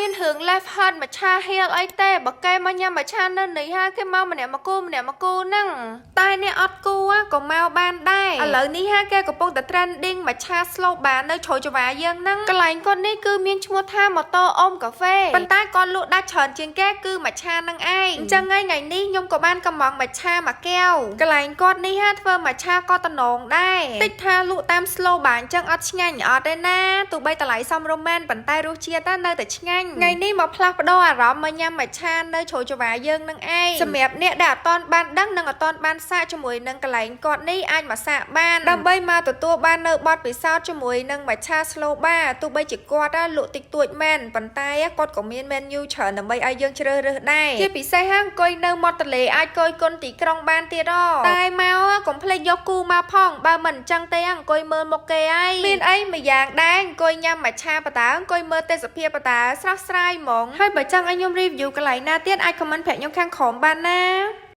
មានរឿង left heart មច្ឆាហៀលអីទេបើគេមកញ៉ាំមច្ឆានៅនេះហើយគេមកម្នាក់មកគូម្នាក់មកគូហ្នឹងតែអ្នកអត់គូក៏មកបានដែរឥឡូវនេះហាគេកំពុងតែ trending មច្ឆា slow bar នៅជ្រោយចង្វាយើងហ្នឹងកន្លែងគាត់នេះគឺមានឈ្មោះថាម៉ូតូអ៊ំកាហ្វេប៉ុន្តែគាត់លក់ដាច់ច្រើនជាងគេគឺមច្ឆានឹងឯងអញ្ចឹងថ្ងៃនេះខ្ញុំក៏បានកំងមច្ឆាមួយកែវកន្លែងគាត់នេះហាធ្វើមច្ឆាក៏តំណងដែរតិចថាលក់តាម slow bar អញ្ចឹងអត់ឆ្ងាញ់អត់ទេណាទោះបីតម្លៃសមរម្យមែនប៉ុន្តែរសជាតិនៅតែឆ្ងាញ់ថ្ងៃនេះមកផ្លាស់ប្ដូរអារម្មណ៍មកញ៉ាំមច្ឆានៅជ្រោយចង្វាយើងនឹងឯងសម្រាប់អ្នកដែលអត់ទាន់បានដឹងនិងអត់ទាន់បានសាកជាមួយនឹងកន្លែងគាត់នេះអាចមកសាកបានដើម្បីមកទទួលបាននៅបទពិសោធន៍ជាមួយនឹងមច្ឆា slow bar ទោះបីជាគាត់លក់តិចតួចមែនប៉ុន្តែគាត់ក៏មាន menu ច្រើនដើម្បីឲ្យយើងជ្រើសរើសដែរជាពិសេសហាអង្គុយនៅមាត់ទន្លេអាចកយគុណទីក្រុងបានទៀតហតែមកកុំភ្លេចយកគូមកផងបើមិនអញ្ចឹងទេអង្គុយមើលមុខគេហើយមានអីមួយយ៉ាងដែរអង្គុយញ៉ាំមច្ឆាបតាអង្គុយមើលទេសភាពបតាស្រស់ស្រាយហ្មងហើយបើចង់ឲ្យខ្ញុំ review កន្លែងណាទៀតអាច comment ប្រាប់ខ្ញុំខាងក្រោមបានណា។